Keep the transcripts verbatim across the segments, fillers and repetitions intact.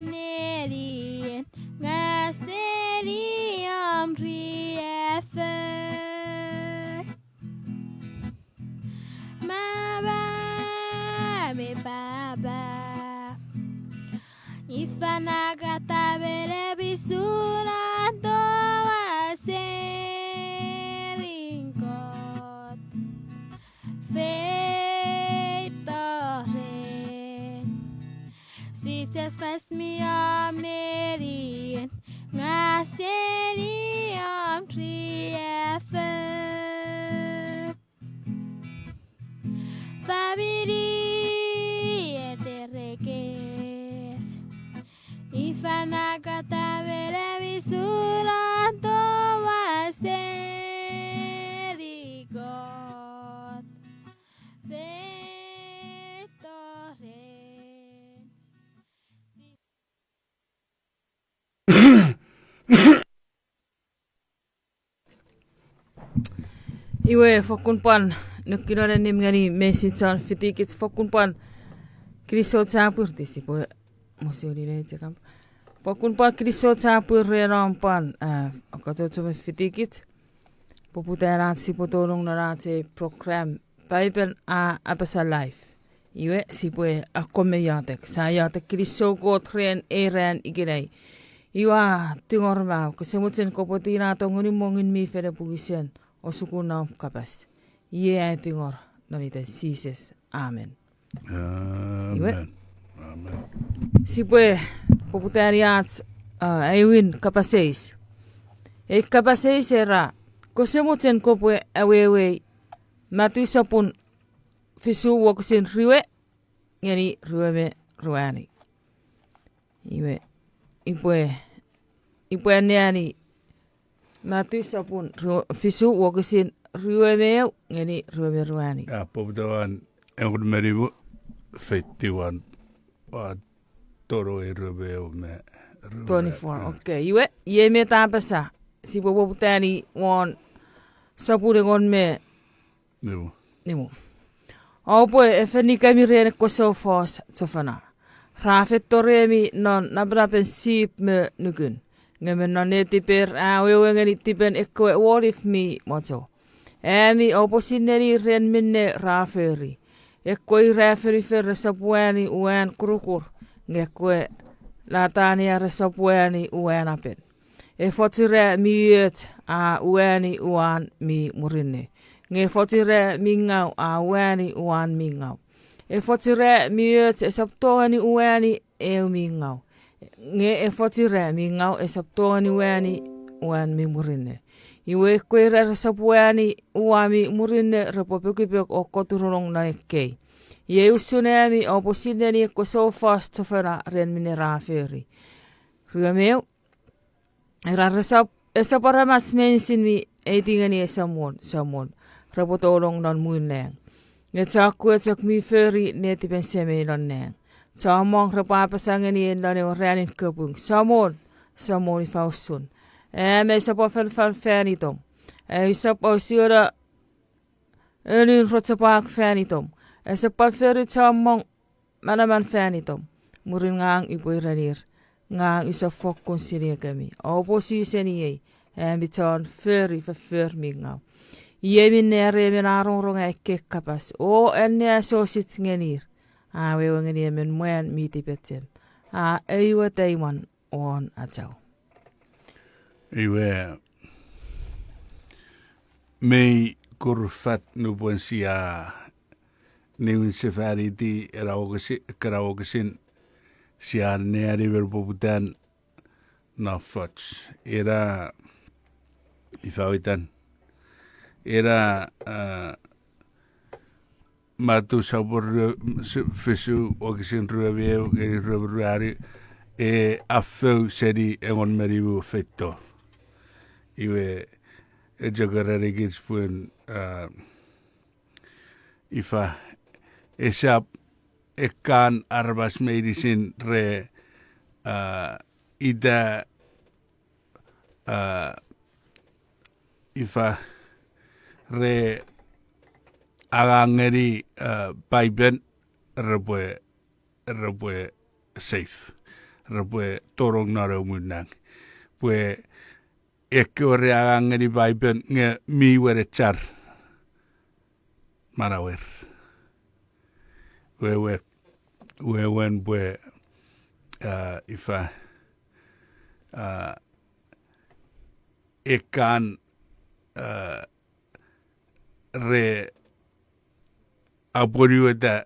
Nenien ngaseni om riaffou. Mama me papa, ifa na katamen ami sunan toau seni Kot. Feito ren Jises Kraist mi om nenien ngaseni om riaffou. Famini eterekes. Ifa na katamen ami sunan toau seni Kot. Feito ren. Iwe fokkun pwan nukino ne nim ngeni mesin chon fitikich, fokkun pwan kinisou chapur, tisi pwe mosuni ne chekam. Fokkun pwan kinisou chapur ren om pwan, ah, okatochome fitikich. Poputan ach sipwe tonong non ach ei program Paipen a apasa live. Iwe sipwe akkom me iotek. Sia iotek. Kinisou Kot ren ei ran ikenai. Iwe tingor mau, kose mochen kopwe tinato Ngunum Mongun mi Fel pwisin osukun om kapas. Iei ai tingor non iten Jises. Amen. Iwe, amen. Sipwe poputani ach, ah, aewin kapas eis. Ei kapas eis era, kose mochen kopwe awewei Matu sopun fisu wokisin rue ngeni rue me ruanu. Iwe, ipwe, ipwe anneani Matu sopun ru-, fisu wokisin rue me eu ngeni rue me ruanu. A, poputa won engon me nimu, feitiw won, won tonong ei rue me eu me rue me twenty-four, okay. Iwe, iei met a apasa, sipwe poputani won sopun engon me nimu. Oupwe efenikemi ren ekkewe soufos chofona ra feito remi non napanapen sip me nukun, nge me non netiper a wewe ngeni tipen ekkewe wolif mi mocho. Ami oupwe sinneni ren minne ra fori. Ekkewe ira fenifer resap uani uwan kurukur, nge ekkewe latania resap uani uwan apen. Efoch ira mi och a uani uwan mi murinno, nge efoch ira mi ngaw a uani uwan mi ngaw. Efoch ira mi och esap tongeni uani eu mi ngaw, nge efoch ira mi ngaw esap tongeni uani uwan mi murinno. Iwe ekkewe ira resap uani uwan mi murinno repwe pokupok o koturunong non ekkei. Iei usun ami oupwe sinneni ekkewe soufos chofona ren minne ra fori. Rue me eu, era resap, esap aramas meinisin mi aiti ngeni ei Samon, Samon, repwe tolong non muun nang. Nge chokewe chok mi fori netipen Semei non nang. Chommong repwe apasa ngeniei non ewe ranin kapung, Samon, Samon, ifa usun? Am aisap afanafan fan itom, aisap auseano anun rochopwak fan itom, aisap pwal fori chommong manaman fan itom. Mwirin ngang upwe irenir, ngang usap fokkun siniekemi. Oupwe su seniei, ami chon fori foffor mi ngaw. Iei minne are emon a rongorong ai kei kapas o anneasochis ngenir, a wewe ngeni emon mwan mi tipachem, a eiwata imwan won achau. Iwe, mei kurufat nupwen sia niwin sefaniti ena wokisi-, ekkena wokisin, sia anneani me poputan nofoch. Ena, ifa itan, ena, a, Matu sopun rue, s-, fisu wokisin rue me eu ngeni rue me ruanu, e a fou seni engon me nimu feito. Iwe, e chok erenikich pun, a, ifa, esap ekkan aramas meinisin re, a, ita, a, ifa, re angang ngeni, a, Paipen, repwe, repwe safe. repwe tonong non ewe muun nang. Pwe ekkewe re angang ngeni Paipen nge mi wenechar manauer. Wewen, wewen pwe, a, ifa, a, ekkan, a, re apwonueta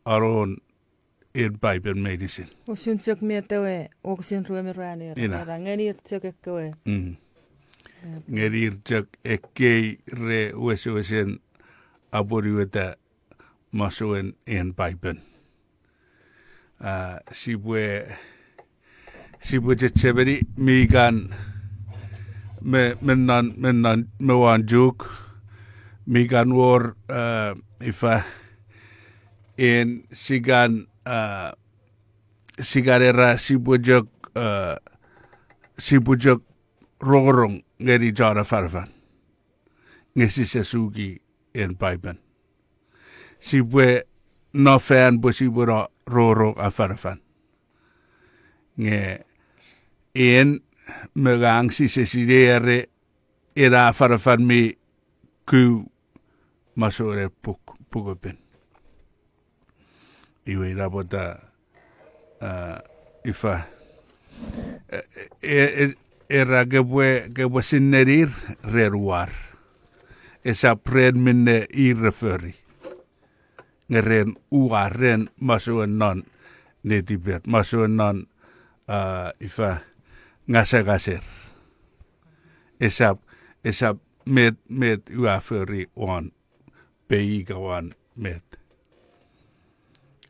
anon en Paipen meinisin. Usun chok met ewe wokisin rue me ruanu era, era ngenir chok ekkewe. Ngenir chok ekkei re wesewesen apwonueta masouen en Paipen. A, sipwe, sipwe chechemeni mi kan me, me non, me non, me won Chuuk, mi kan wor, a, ifa, en sikan, a, sikan era sipwe chok, a, sipwe chok rongorong ngeni chon afanafan. Nge sise suki en Paipen. Sipwe no fan pwe sipwe no rongorong afanafan. Nge en me ngang sise sinei are ena afanafan mi ku masouen puk, pukepin. Iwe ina pwata, a, ifa. E, e, e, era kepwe, kepwe sinenir ren war. Esap ren minne ir re fori. Nge ren uwar, ren masouen non netiper, masouen non, a, ifa, ngasangaser. Esap, esap met, met ua fori won pei ika won met.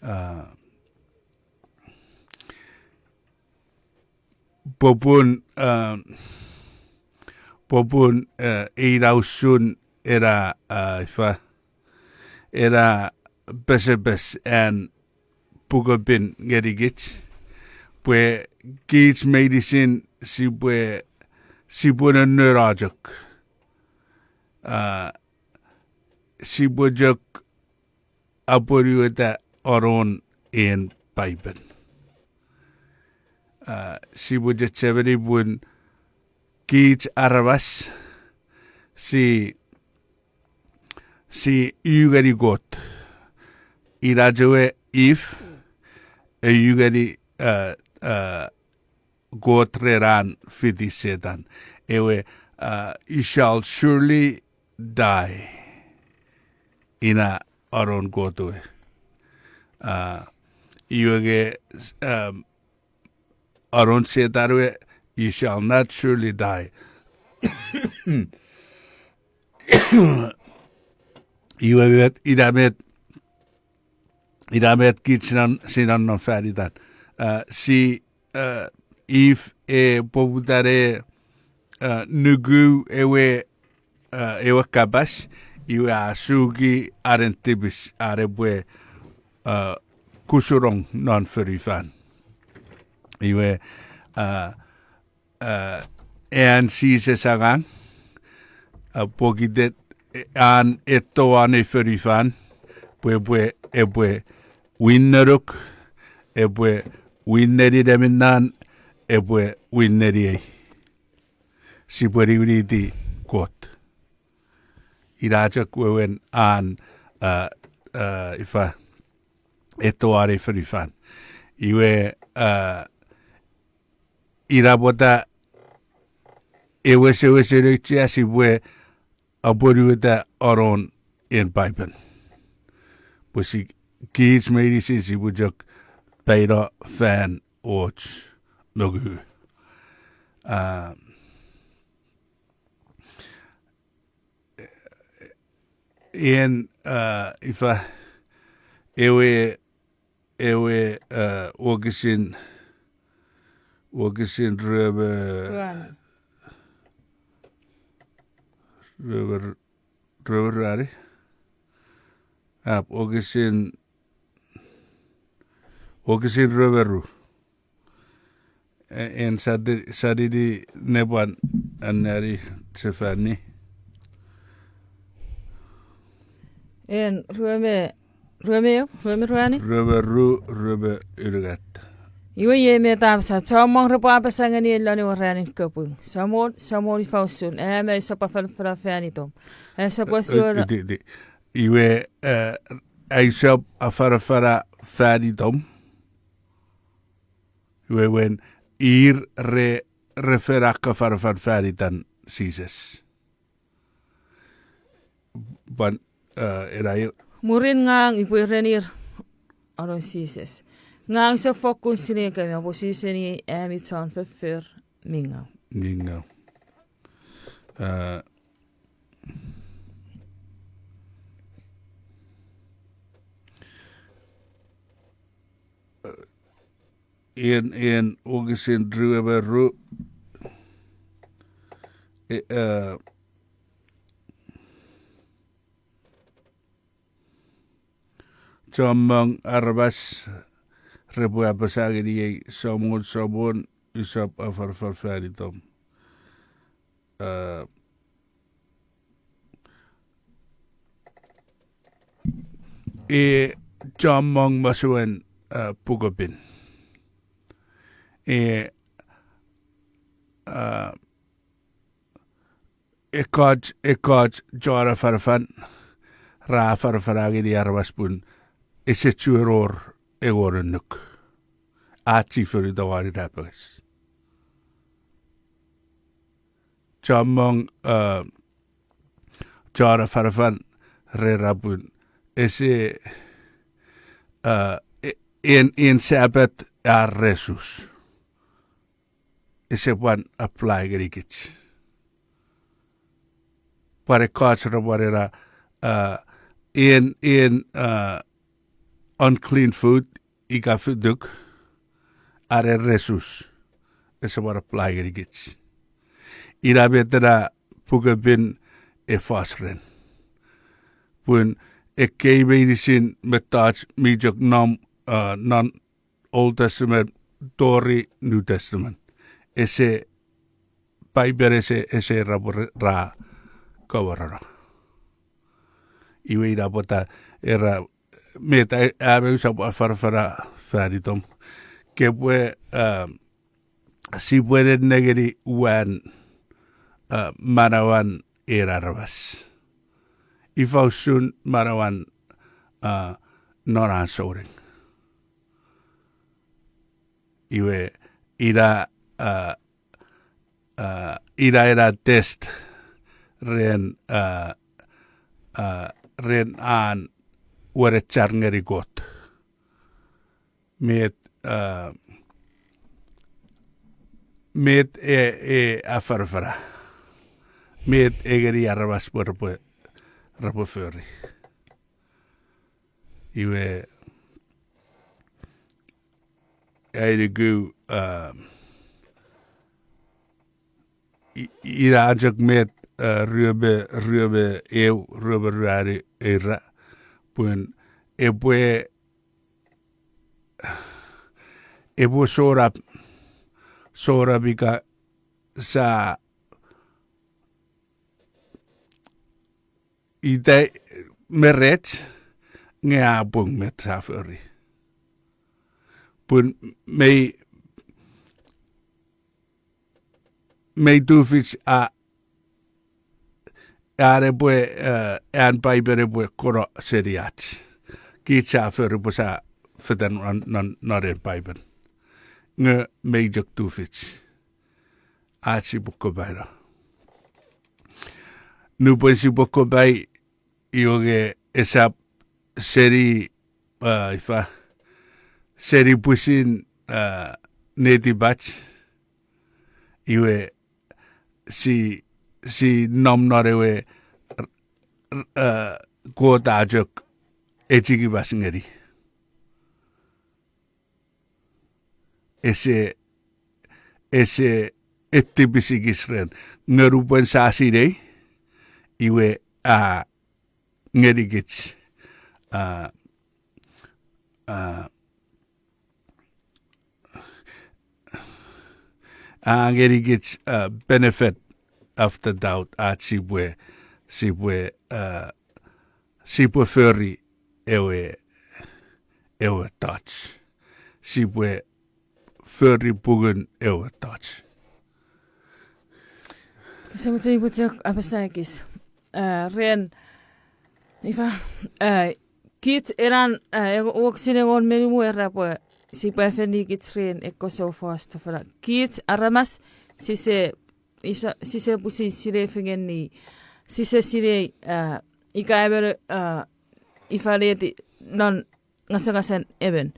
A, popun, a, popun, a, ina usun ena, a, ifa, ena pesepes an pukepin ngenikich, pwe kich meinisin sipwe, sipwe nonnono chok. A, sipwe chok apwonueta anon en Paipen. A, sipwe chechemeni pun kich aramas si, si u ngeni Kot. Ina chok ewe Eve, e u ngeni, a, a, Kot ren an fiti Setan. Ewe, a, you shall surely die. Ina anon Kot we. A, iwe nge, um, anon Setan we, you shall not surely die. Iwe met, ina met, ina met kich non, si nonnom fan itan. A, si, a, Eve e poputa ne, a, nuku ewe, a, ewe kapas, iwe a suki anen tipis, are pwe, a, kusunong non fonufan. Iwe, a, a, an Jises angang, a, pokiten, e, an etto won ei fonufan, pwe, pwe, epwe win ngonuk, epwe win ngeni neminnan, epwe win ngeniei. Sipwe niwiniti Kot. Ina chok wewen an, a, a, ifa, etto won ei fonufan. Iwe, a, ina pwata ewesewesen auchea sipwe apwonueta anon en Paipen. Pwe si, kich meinisin sipwe chok peino fan och mongungu. A, en, a, ifa, ewe, ewe, a, wokisin, wokisin rue me, rue me, rue me ruanu. Ap, wokisin, wokisin rue me ru. E, en sati-, satini nepwan anneani sefani. En rue me, rue me eu, rue me ruanu? Rue me ru, rue me unungat. Iwe iei met a apasa, chommong repwe apasa ngeniei lon ewe ranin kapung, Samol, Samol, ifa usun am aisap afanafana fan itom? Aisap, e, wesiwona. Iti, iti. Iwe, e, aisap afanafana fan itom. Iwe wen ir re, re fen akkafanafan fan itan Jises. Pwan, e, ena i- Mwirin ngang upwe erenir, anon Jises, ngang use fokkun sinei kemi, oupwe siseniei ami chon foffor mi ngaw. Mi ngaw. E, en, en wokisin rue me ru, e, e, chommong aramas repwe apasa ngeniei, Samol, Samol, usap afanafan fan itom. E, e chommong masuen, e, pukepin. E, e, ekkoch, ekkoch chon afanafan ra afanafana ngeni aramas pun ese chuen wor ewe annuk. Ach sipwe fori towau irapenges. Chommong, e, chon afanafan re era pun ese, e, e, en, en Sapat a resus. Ese pwan apply ngenikich. Pwan ekkoch ra pwan era, e, en, en, e, unclean food ika fituk, are resus, ese pwan apply ngenikich. Ina met ena pukepin e fos ren. Pun ekkei meinisin mettoch mi chok nom, e, non Old Testament tori New Testament. Ese, Paipen ese, ese era pwe ra, ra kaworono. Iwe ina pwata era met a, am aisap afanafana fan itom. Kopwe, e, sipwe nennengeni uwan, e, manauan en aramas. Ifa usun manauan, e, non an souneng. Iwe, ina, e, e, ina ena test ren, e, e, ren an wenechar ngeni Kot. Met, e, met e, e afanafana. Met e ngeni aramas pwe repwe, repwe fori. Iwe, ai nuku, e, i-, ina chok met, e, rue me, rue me eu, rue me ruanu era, pun epwe, epwe sonap, sonap ika sa ita me rech nge a pung met sa fori. Pun mei, mei tufich a, an epwe, e, an Paipen epwe kono seni ach. Kich sa fori pwe sa fetan non, non, non en Paipen. Nge mei chok tufich ach sipwe kopaino. Nupwen sipwe kopai, iwe nge esap seni, e, ifa, seni pwisin, e, netipach, iwe si, si nom non ewe, r-, r-, e, Kot a chok echikipas ngeni. Ese, ese etipisikich ren. Nge nupwen sa sinei, iwe a ngenikich, a, a, a ngenikich, a, benefit of the doubt, ach sipwe, sipwe, a, sipwe fori ewe, ewe touch. Sipwe fori pungun ewe mettoch. Kose mochen upwe chok apasa ekis. Eh, ren, ifa, eh, kich enan, eh, eng-, wokisin engon me nimu era pwe, sipwe efeni kich ren ekkewe soufos chofona. Kich aramas, sise, isa, sise pusin sinei fengeni, sise sinei, eh, ika emon, eh, ifa neti non ngasangasen emon.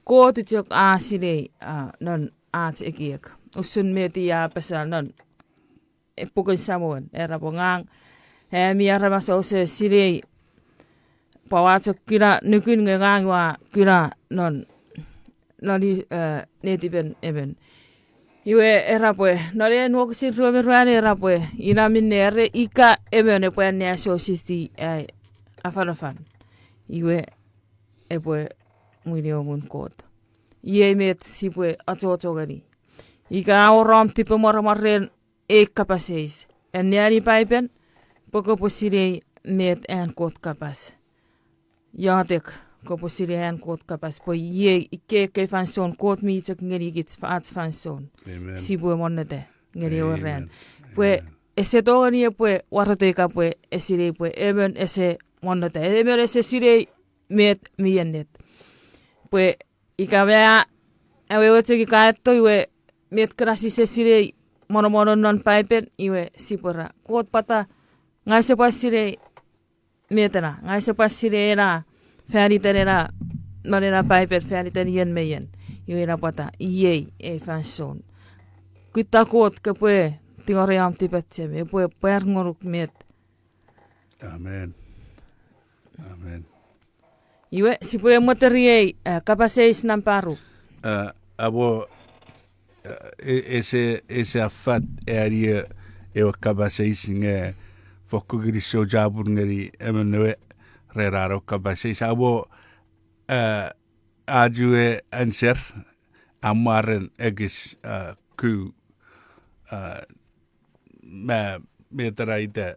Kot chok a sinei, ah, non ach ekiek. Usun met i a apasa non, eh, puken Samuel, era pwe ngang, eh, mi aramas ouse sinei, pwe ua chok kuna nukun nge ngang ua kuna non, non i, eh, netipen emon. Iwe era pwe, non ei wokisin rue me ruanu era pwe, ina minne are ika emon epwe anneasositi ai afanafan, iwe epwe mwiniomun Kot. Iei met sipwe achocho ngeni. Ika a wor om tipemwaramwar ren ei kapas eis, anneani Paipen, pwe kopwe sinei met an Kot kapas. Iotek, kopwe sinei an Kot kapas, pwe iei ikkei ekkei fansoun Kot mi chok ngenikich ach fansoun. Amen. Sipwe monneta ngeni ewe ran. Amen. Pwe ese tongeni epwe wareto ika pwe e sinei pwe emon ese monneta, emon ese sinei met mi ennet. Pwe ika mea, awewe chok ika eto iwe met kena sise sinei monomonon non Paipen, iwe sipwe ra, Kot pwata, ngang use pwan sinei met ena, ngang use pwan sinei ena, fan iten ena, non ena Paipen, fan iten ien me ien. Iwe ina pwata, iei ei fansoun. Kutta Kot kopwe tingorei om tipachem, epwe pwar ngonuk met. Amen. Amen. Iwe, sipwe mwo teriei, eh, kapas eis nampa ru. Eh, amo, eh, e-, ese, ese affat eani ewe kapas eis nge fokkun kinisou chapur ngeni emon ewe ren an ewe kapas eis. Amo, eh, a chuen answer, amwaren ekis, eh, ku, eh, me, met ena ita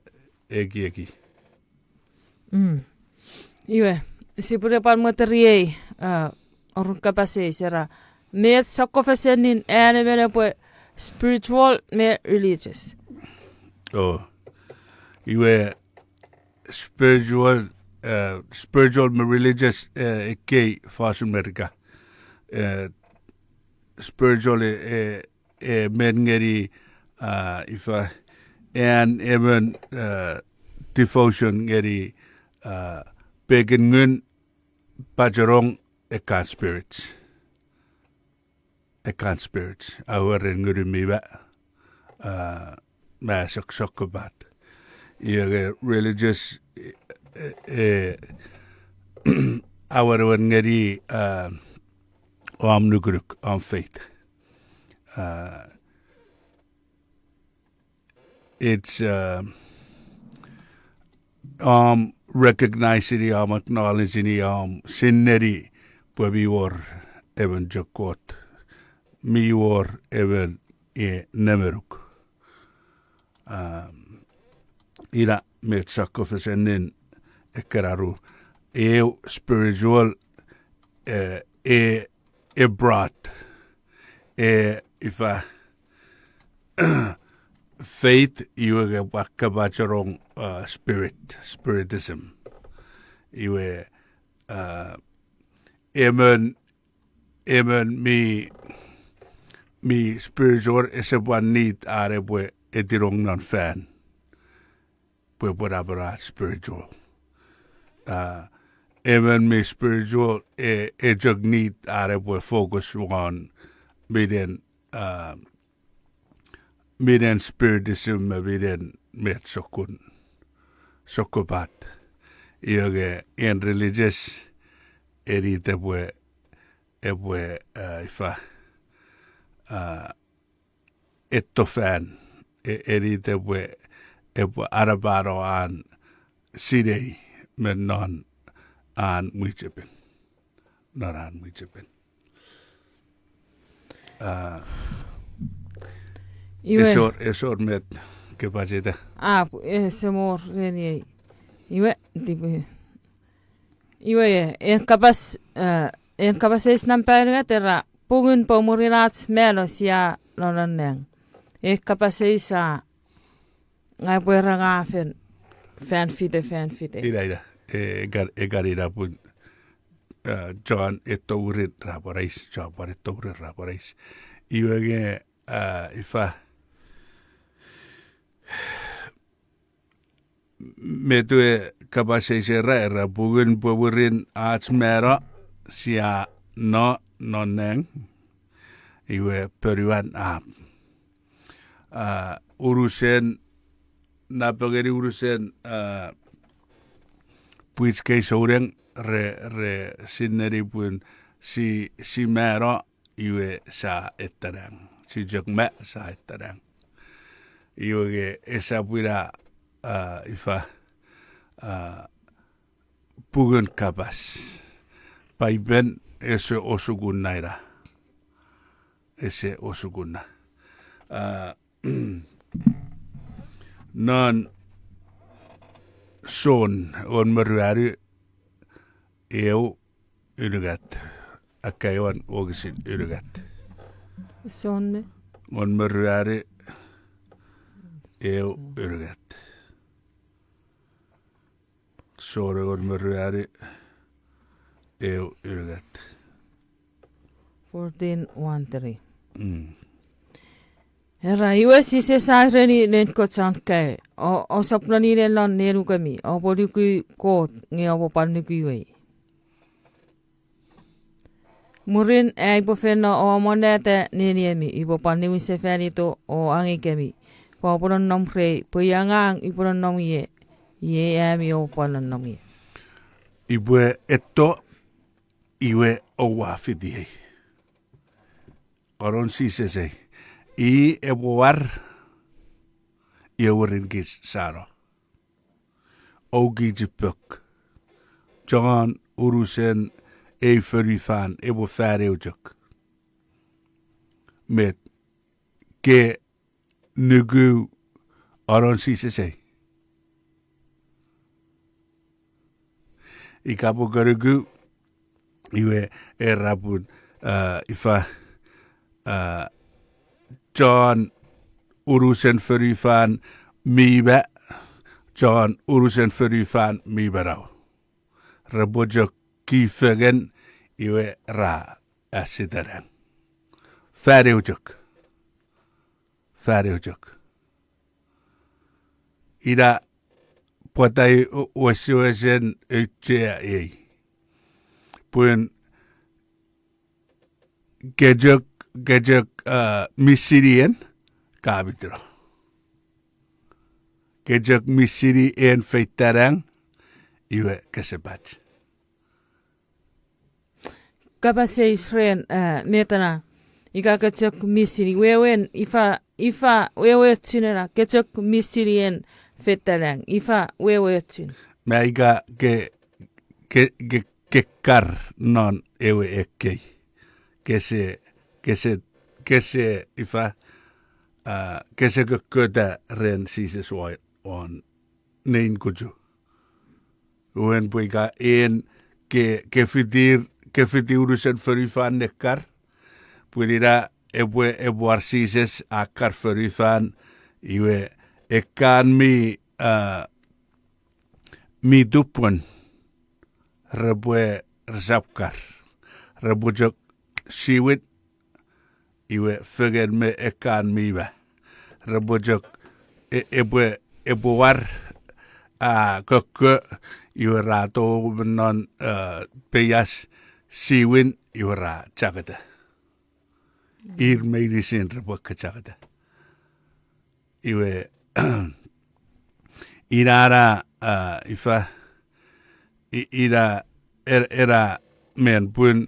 ekieki. Mm. Iwe, sipwe pwan mwo teriei, eh, orun kapas eis era, met sokkofesenin an emon epwe spiritual me religious. Oh. Iwe, spiritual, eh, spiritual me religious, eh, ekkei fosun Merika. Eh, spiritual, eh, eh, e men ngeni, ah, ifa, an emon, ah, devotion ngeni, ah, pekin ngun, pachenong, ekkan spirit. Ekkan spirit. Aweren ngunun mi ma, ah, ma sok sokkopat. Iwe nge religious, eh, eh, eh, awenewen ngeni, ah, om nukunuk, om faith. Ah, it's, uh, om recognizeni, om acknowledgeni, om sinneni pwe mi wor emon chok Kot, mi wor emon e nemenuk. Um, ina met sokkofesenin ekkena ru. Eu spiritual, eh, e, e broad, e ifa, faith, iwe nge pwan kapachenong, uh, spirit, spiritism. Iwe, uh, emon, emon mi, mi spiritual ese pwan need are pwe etinong non fan pwe pwe napena spiritual. Ah, emon mi spiritual, e, e chok need are pwe focus won minen, ah, minen spiritism me minen met sokkun, sokkopat. Iwe nge en religious, e need epwe, epwe, ah, ifa, ah, etto fan, e, e need epwe, epwe anapano an sinei me non an mwichefen. Non an mwichefen. Ah, iwe. Esor, esor met ke pacheta. Ah, pu-, ese mwo reniei. Iwe, tipe. Iwe, e, en kapas, eh, en kapas eis nampa unungat era, pungun pwe mwirin ach mano sia nonnon nang. E kapas eis a, ngang upwe era nge a fen fan fite, fan fite. Ina, ina. E, ekkan, ekkan ina pun, a, John etto mwirin ra pwan eis, John pwan etto mwirin ra pwan eis. Iwe nge, a, ifa, met we kapas eis era, era pungun pwe mwirin ach mano sia no, nonnon nang, iwe ponuan ap. A, unusen, napengeni unusen, a, pwich kei souneng re, re sineni pun si, si mano, iwe sa etanang. Si chok ma sa etanang. Iwe nge esap ina, a, ifa, a, pungun kapas. Paipen ese osukun naina. Ese osukun na. A, non Jon engon me ruanu, eu unungat. Akkaewin wokisin unungat. Jon me? Engon me ruanu, eu unungat. Jon engon me ruanu, eu unungat. Fourteen one three. Mm. Era, iwe Jises a ereni noun kewe chon kaeo, o, ousap noninen lon nenukemi, oupwe nuku Kot, nge oupwe pwan nukuei. Mwirin ai upwe feino o ammonata neniemi, upwe pwan niwinsefanito o angei kemi, pwe oupwe nonnom rei, pwe ia ngang upwe nonnom ie, iei ami oupwe pwan nonnom ie. Upwe etto, iwe oua fitiei. Anon Jises ei, i epwe war, iwe mwirin kich sa no. Oukich epok. Chon unusen ei fonufan epwe fan eu chok. Met ke nuku anon Jises ei? Ika pwe ke nuku, iwe era pun, a, ifa, a, chon unusen fonufan mi ma, chon unusen fonufan mi manau. Repwe chok ki fengen, iwe ra asita nang. Fan eu chok. Fan eu chok. Ina pwata wesewesen auchea ei. Pun ke chok, ke chok, a, misini en, ka mitino. Ke chok misini en feita nang, iwe kesepach. Kapas eis ren, a, met ena, ika ke chok misini, wewen, ifa, ifa, wewe ochun ena, ke chok misini en feita nang, ifa, wewe ochun. Ma ika ke, ke, ke, ke kar non ewe ekkei. Kese, kese, kese ifa, a, kese kokkota ren Jises won, won nein kuchu. Wen pwe ika en ke, ke fitir, ke fiti unusen fonufan ne kar. Pwe ina epwe, epwe war Jises a kar fonufan, iwe ekkan mi, a, mi tupwen, repwe resap kar. Repwe chok siwin, iwe fengen me ekkan mi ma. Repwe chok, e-, epwe, epwe war, a, kokko, iwe ra tou me non, a, peias siwin, iwe ra chaketa. Ir meinisin repwe kachaketa. Iwe, ina na, a, ifa, i-, ina, er-, era men pun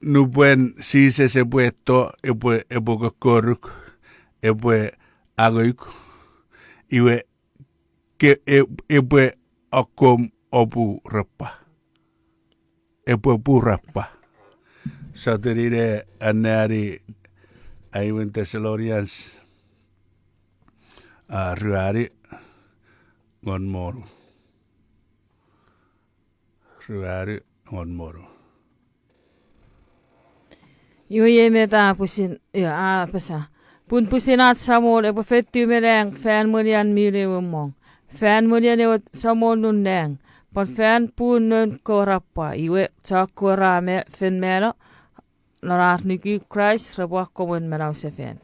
nupwen Jises epwe etto, epwe, epwe kokkoruk, epwe angouk, iwe ke, e-, epwe akkom opu repwa. Epwe purapwa. Sotuni ne anneani aewin Thessalonians, a, ruanu, engon me wonu. Ruanu, engon me wonu. Iwe iei met a pwisin, ia, a apasa. Pun pwisin ach Samol epwe feitiw me nang fan mwen ian mi lewe mong. Fan mwen ian ewe Samol nun nang. Pwan fan pun noun kewe ra pwa. Iwe chok kewe ra me fen mano non ar nuku Kraist repwe akkomwen manau sefan.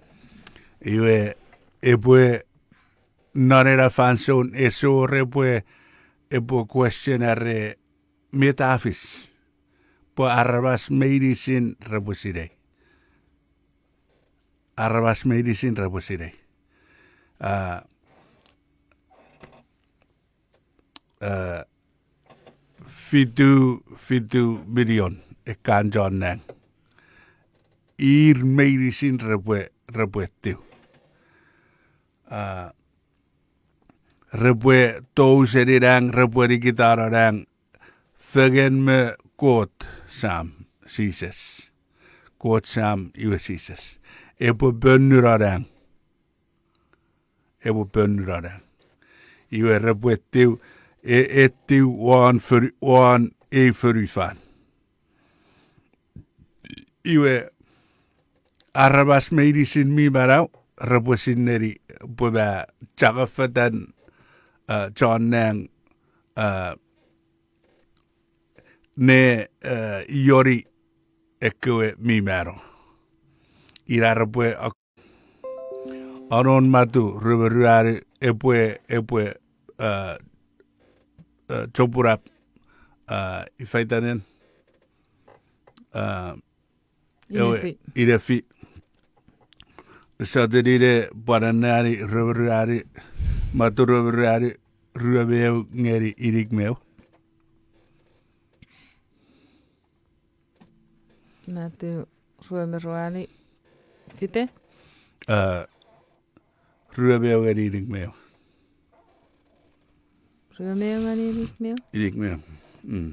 Iwe epwe non ena fansoun ese wor epwe, epwe question are met a fis. Pwe aramas meinisin repwe sinei. Aramas meinisin repwe sinei. A, a, fitu, fitu million ekkan chon nang. Ir meinisin repwe, repwe tiw. A, repwe tou seni nang, repwe nikitano nang, fengen me Kot Sam, Jises. Kot Sam iwe Jises. Epwe ponnuno nang. Epwe ponnuno nang. Iwe repwe tiw, e, etiw won fonu-, won ei fonufan. Iwe aramas meinisin mi manau, repwe sineni pwe ma chakafetan, a, chon nang, a, ne, a, ioni ekkewe mi mano. Ina repwe ak-, anon Matu rue me ruanu epwe, epwe, a, a, chopunap, a, ifa iten en, a, ewe, Inefi. Inefi. Sotuni ne pwan anneani rue me ruanu, Matu rue me ruanu, rue me eu ngeni inik me eu. Matu rue me ruanu, fite? A, rue me eu ngeni inik me eu. Rue me eu ngeni inik me eu? Inik me eu. Mm.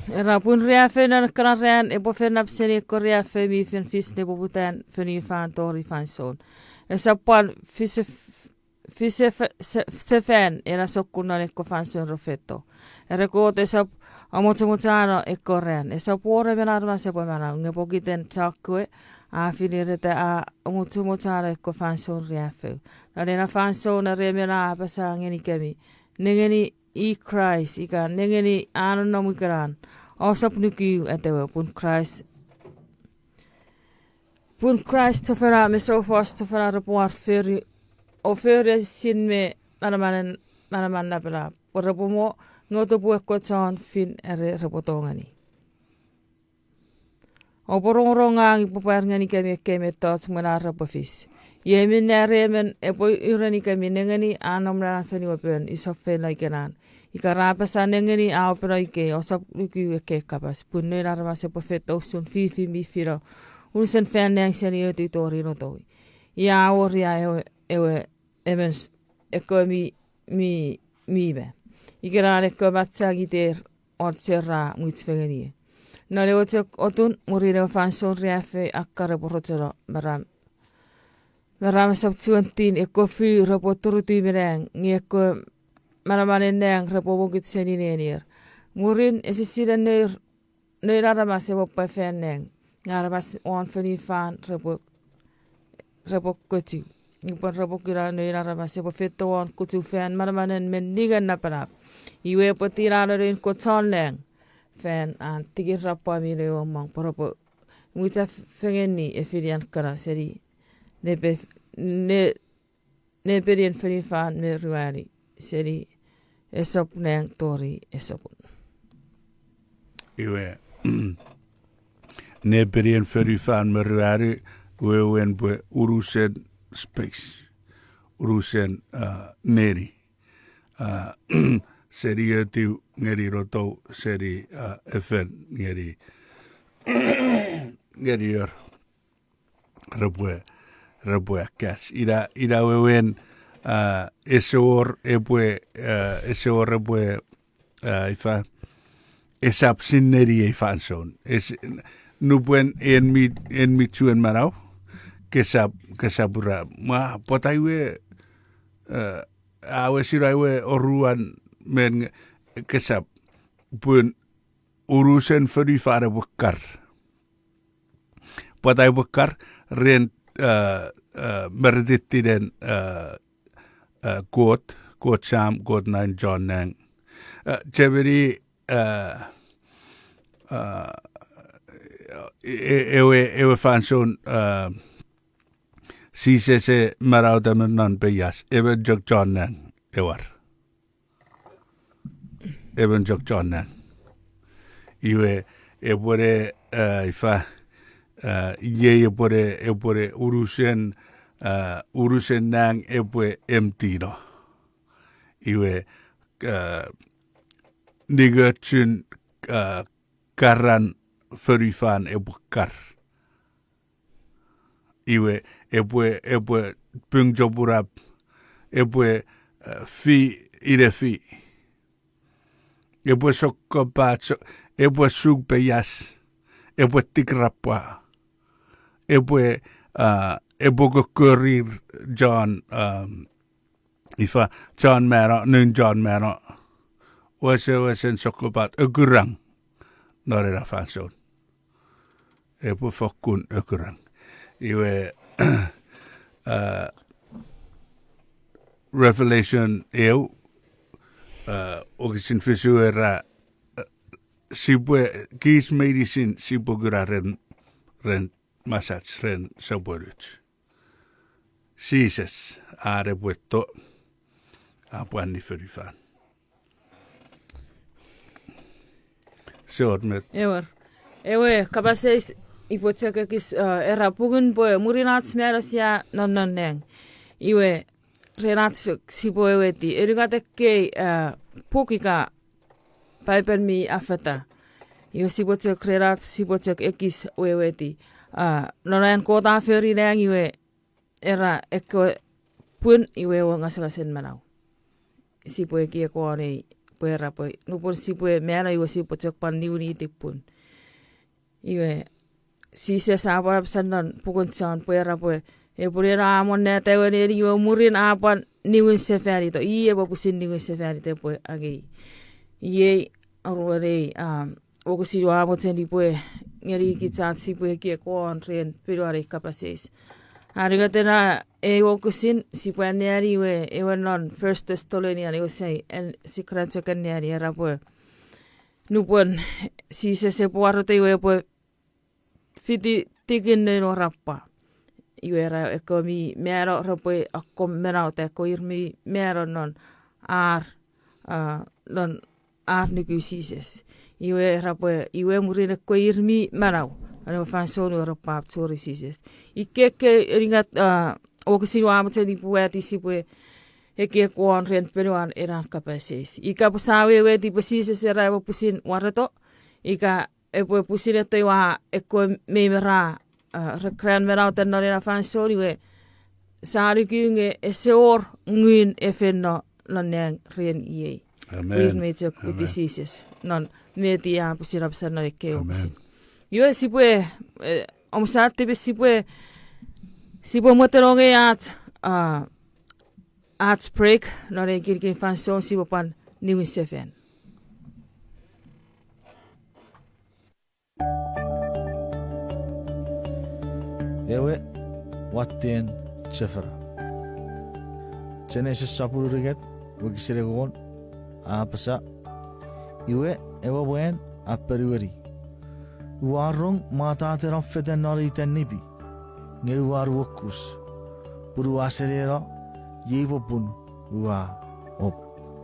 Era pun riaffou non ekkana ran epwe fen nap seni ekkewe riaffou mi fen fis nepoputan fonufan tori fansoun. Esap pwan fis-, fis-, fe-, se-, sefan ena sokkun non ekkewe fansoun re feito. Ere Kot esap amochomochano ekkewe ran. Esap wor emon aramas epwe manau, nge pokiten chokkewe a finireta a amochomochano ekkewe fansoun riaffou. Non ena fansoun are emon a apasa ngenikemi, nengeni i Kraist, ika nengeni a nonnom ikenan, ousap nuku atewe pun Kraist, pun Kraist chofona me soufos chofona repwe war fori, o fori esisin me manamanen, manaman napanap, pwe repwe mo, nge otopwe ekkewe chon fin are repwe tongeni. Oupwe rongorong ngang upwe pwar ngenikemi ekkei mettoch mwen ar repwe fis. Iei minne are emon epwe urenikemi, nengeni a nom non an fonuapen, usap feino ikenan. Ika ra apasa nengeni a openo ikei, ousap nuku ekkei kapas, pun noun aramas epwe feito usun fifi mi fino, unusen fan nang seni otiw tori notowi. Ia a wor ia ewe, ewe emon s-, ekkewe mi, mi, mi me. Ikenan ekkewe machang iter won chera mwich fengeni. Non ewe chok otun, mwirin ewe fansoun riaffou akkar epwe rochono, me ra, me ra esap chuen tin, ekkewe fuu repwe turutiw me nang, nge ekkewe manamanen nang repwe mokut seni nenier. Mwirin esisinen nour, noun aramas epwe pwa fan nang, nge aramas won fonufan repwe, repwe kuchu. Nupwen repwe kuna noun aramas epwe feito won kuchu fan manamanen me ningen napanap. Iwe epwe tinano noun Kot chon nang fan an tikin rappwa mi leomong pwe repwe mwicha f-, fengeni efinian kana seni nepe-, ne-, nepinien fonufan me ruanu seni esop nang tori esopun. Iwe, nepinien fonufan me ruanu, wewen pwe unusen space, unusen, a, neni, a, seni otiw ngeni notow, seni, a, efen ngeni, ngeni or. Repwe, repwe akas. Ina, ina wewen, a, ese wor epwe, a, ese wor epwe, a, ifa, esap sineni ei fansoun. Es-, nupwen en mi, en mi chuen manau, kesap, kesap ura, ma, pwata iwe, a, a wes ina iwe oruan men nge-, kesap, pun unusen fonufan epwe kar. Pwata epwe kar? Ren, a, a, meretitinen, a, a, Kot, Kot Sam, Kot Nain, Chon Nang. A, chemeni, a, a, e-, ewe, ewe fansoun, a, Jises e manauta me non peias, emon chok Chon Nang, ewer. Emon chok Chon Nang. Iwe, epwene, a, ifa, a, iei epwene, epwene unusen, a, unusen nang epwe empty no. Iwe, a, ningochun, a, karan fonufan epwe kar. Iwe, epwe, epwe pung chopunap, epwe, a, fi, inefi. Epwe sokkopat, so-, epwe suk peias, epwe tikrapwa, epwe, a, epwe kokkorir Chon, a, ifa, Chon Mano, Noun Chon Mano. Wesewesen sokkopat, okurang non ena fansoun. Epwe fokkun okurang. Iwe, a, Revelation eu, a, wokisin fisu era, a, sipwe, kich meinisin sipwe kuna ren, ren masach, ren sopwonuch. Jises, an epwe to, a pwan ni fonufan. Sewot met. Ewer. Ewe kapas eis ipwe chok ekis, a, era pungun pwe mwirin ach mano sia nonnom nang. Iwe, ren ach sipwe weweiti. Enungat ekkei, a, puk ika Paipen mi affata. Iwe sipwe chok ren ach, sipwe chok ekis weweiti. A, non an Kot a fori nang iwe era ekkewe pwun iwe ewe ngasangasen manau. Sipwe ekieki won ei, pwe era pwe, nupwen sipwe mano iwe sipwe chok pwan niwiniti pwun. Iwe, Jises a pwan apasa non pukun Jon pwe era pwe, epwe neno a monneta ewe neni iwe mwirin a pwan niwin sefanito. I epwe pwisin niwin sefanito epwe angei. Iei, oruan ei, um, wokisin ua mochen upwe ngeni kich ach sipwe ekieki won ren ponuan ei kapas eis. Anungaten ei wokisin sipwe anneani iwe, ewe non First Thessalonian, ewe sai, en, sia kan chok anneani, era pwe nupwen Jises epwe wareto iwe epwe fiti tikin noun warapwa. Iwe era ekkewe mi mano repwe akkom manauta, ekkewe ir mi mano non ar, a, non ar nuku Jises. Iwe era pwe, iwe mwirin ekkewe ir mi manau, non ewe fansoun we repwe ap churi Jises. Ikkei ekkei unungat, a, wokisin ua mochen upwe wati sipwe ekieki won ren ponuan ena kapas eis. Ika pwe sa weweiti pwe Jises era epwe pwisin wareto, ika epwe pwisin eto iwa ekkewe mei me ra, a, re kan manauta non ena fansoun iwe, sa nuku nge ese wor ngun e fenno non nang ren iei. Amen. Pwe ir mi chok witi Jises non met i a pwisin apasa non ekkei wokisin. Iwe sipwe, e, om sa tipis sipwe, sipwe mwetenong ei ach, a, ach break non ei kinikin fansoun sipwe pwan niwin sefan. Ewe watten chofona. Genesis sopun unungat, wokisin engon, a apasa, iwe, ewe mwan a ponueni, ua rong mwattaten om fetan non ei tanipi, nge ua nuokus, pun ua seneno, iei popun ua op.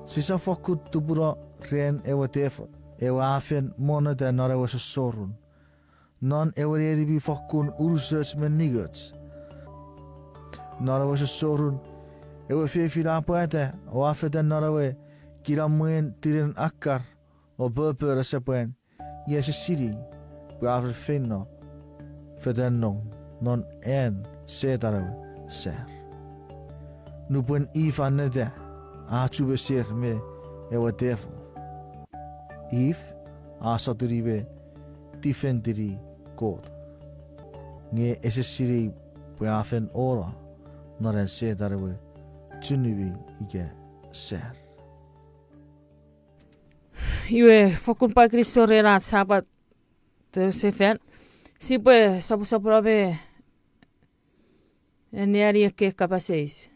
Sisap fokkun tupuno ren ewe tefin, ewe a fen monneta non ewe sossorun, non ewe neni mi fokkun unusoch me ningoch. Non ewe sossorun, ewe fefin a pwata o a fetan non ewe kinamwen tinen akkar o popon asepwan, i ese sinei pwe a fen feino fetan non, non an Setan ewe sar. Nupwen If a neta, a chu meser me ewe tefin. If a sotuni me tifentini Kot, nge ese sinei pwe a fen ono non an Setan ewe chunumi ika sar. Iwe fokkun pwan kinisou ren ach Sapat sefan. Sipwe soposopono me anneani ekkei kapas eis.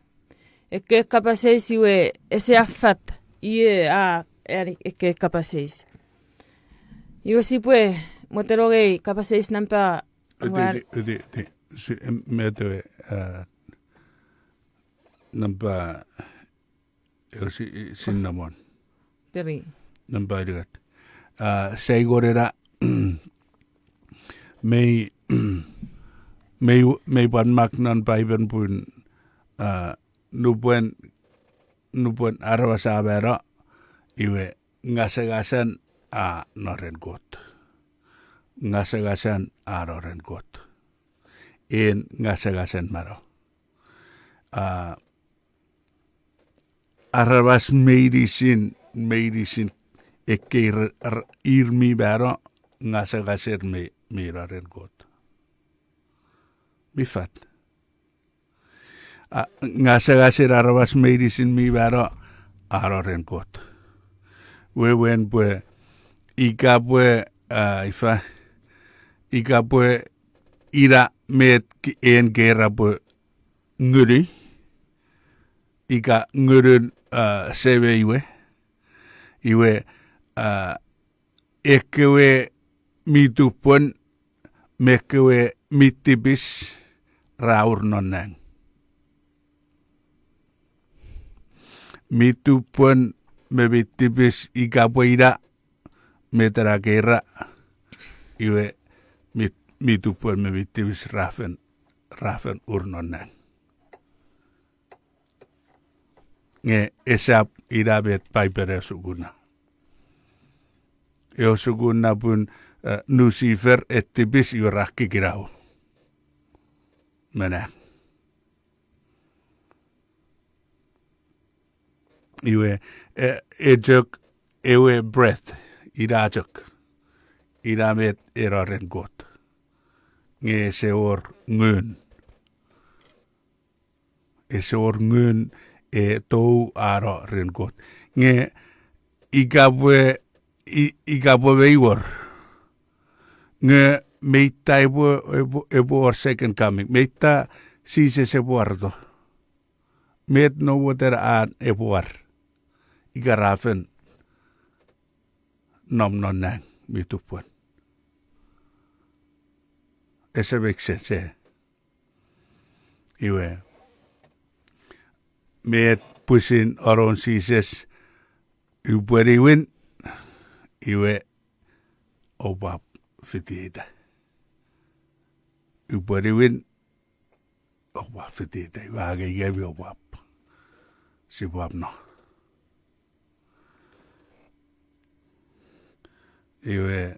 Ekkei kapas eis iwe ese affat ie a ani ekkei kapas eis. Iwe sipwe mwetenong ei kapas eis nampa Iti, iti, iti, iti. Si, em, met ewe, a, nampa, ewe si, i, sinamon. Three. Nampa unungat. A, sai kon ena, mei, mei, mei pwan mak non Paipen pun, a, nupwen, nupwen aramas a mano, iwe ngasangasan a no ren Kot. Ngasangasan a no ren Kot. En ngasangasan mano. A, aramas meinisin, meinisin ekkei r-, r-, ir mi mano, ngasangaser me, mi no ren Kot. Mi fat. A, ngasangasen aramas meinisin mi mano, a no ren Kot. Wewen pwe, ika pwe, a, ifa, ika pwe ina met k-, en keran pwe nguni, ika ngunun, a, semei we, iwe, a, ekkewe mi tupwen me ekkewe mi tipis ra ur non nang. Mi tupwen me mi tipis ika pwe ina met ena keran, iwe mi, mi tupwen me mi tipis ra fen, ra fen ur non nang. Nge esap ina met Paipen e sukuna. E sukuna pun, e, Nusifer e tipis iwe ra kikinau me nang. Iwe, e, e chok ewe breath, ina chok. Ina met e no ren Kot. Nge ese wor ngun. Ese wor ngun e tou a no ren Kot. Nge ika pwe, i-, ika pwe mei wor. Nge meita epwe, epwe, epwe wor second coming. Meita Jises epwe wareto. Met nowoten an epwe war. Ika ra fen nom non nang mi tupwen. Ese make sense, e. Iwe, met pwisin anon Jises, upwe niwin, iwe, oupwap fitieta. Upwe niwin, oupwap fitieta. Iwe, angei kemi oupwap. Sipwap no. Iwe,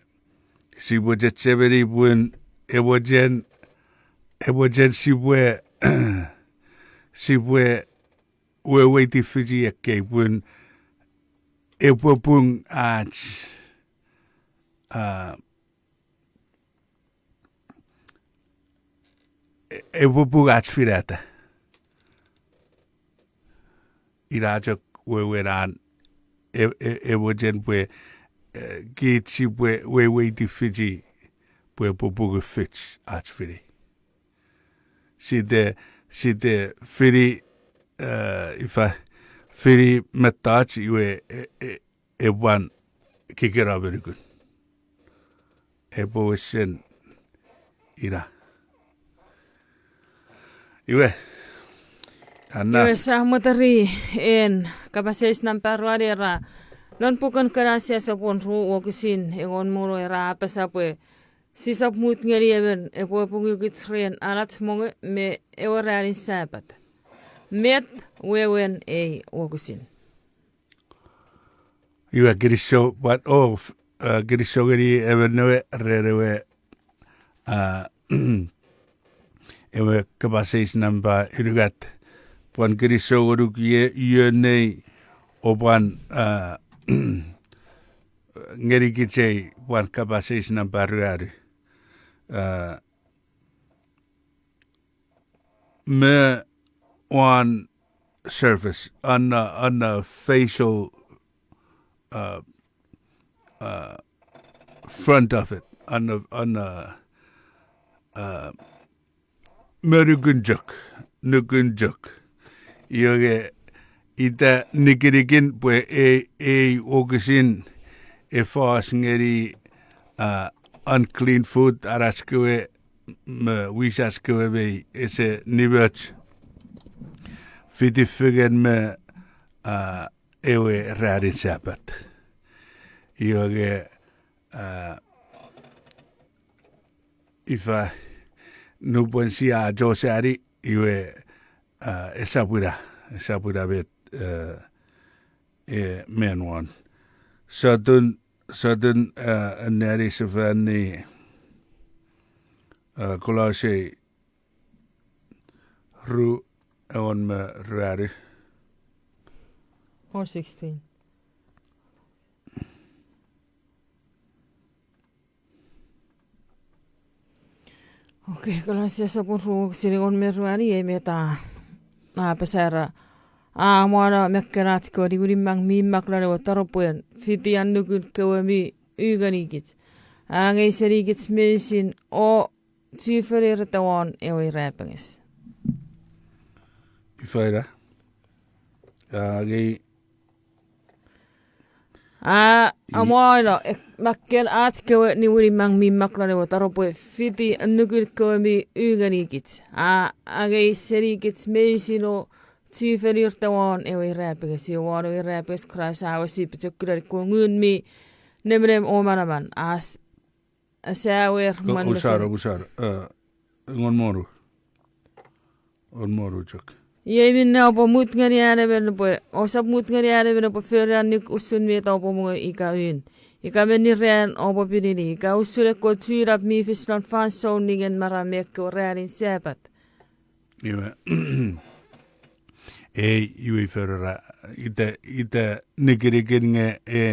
sipwe chechemeni pun ewe chen, ewe chen sipwe, sipwe weweiti fichi ekkei pun epwe pung ach, a, e-, epwe pung ach finata. Ina chok wewen an e-, e-, ewe chen pwe, e, kich sipwe weweiti fichi pwe epwe pung fich ach fini. Site, site fini, e, ifa, fini mettoch iwe, e, e, epwan kikena me nukun. Epwe wesen ina. Iwe, anna. Iwe, sa moteri en kapas eis nampa ruanu era, non puken Kalasia sopun ru wokisin engon me wonu era apasa pwe sisap mut ngeni emon epwe pungukich ren anach mongo me ewe ranin Sapat. Met wewen ei wokisin? Iwe kinisou, pwan, o, f-, a, kinisou ngeni emon ewe, ren ewe, a, ewe kapas eis nampa unungat. Pwan kinisou ngonuk ie, ie nei, o pwan, a, ngenikich ei, pwan kapas eis nampa ruanu. A, me won surface, on the, on the facial, uh, uh, front of it, on the, on the, uh, me nukun chok, nukun chok. Iwe nge ita nikinikin pwe ei, ei wokisin e fos ngeni, uh, unclean food, anach kewe me wisach kewe mei ese nimoch fiti fengen me, uh, ewe ranin Sapat. Iwe nge, uh, ifa, nupwen sia chosani, iwe, uh, esap ina, esap ina met, uh, e men won. Sotun, sotun, uh, anneani sefani, uh, Kolose ru, engon me ruanu. Four sixteen. Okay, Kolosia sopun ru wokisin engon me ruanu, iei met a, a apasa era, a amwano mekkenach kewe niwinimang mi mak lon ewe taropwen, fiti annukun kewe mi u ngenikich. A angei senikich meinisin o chufenir ita won ewe irapenges. Ifa ina? A angei A, i- amwaino, ek-, makken ach kewe niwinimang mi mak lon ewe taropwe fiti annukun kewe mi u ngenikich. A, angei senikich meinisin o chufenir ita won ewe irapenges, iwe won ewe irapenges Kraist a wesi pochokunan ekkewe ngun mi nemenem o manaman. A s-, asawer mwan usan, usan, engon me wonu. Engon me wonu chok. Iei minne oupwe mut ngeni an emon epwe, ousap mut ngeni an emon epwe fori annuk usun met oupwe mongo ika un. Ika menni ran oupwe pinini, ika usun ekkewe chunap mi fis non fansoun ningen maram me ekkewe ranin Sapat. Iwe, ei, iwe ifa ra, ita, ita nikinikin nge e,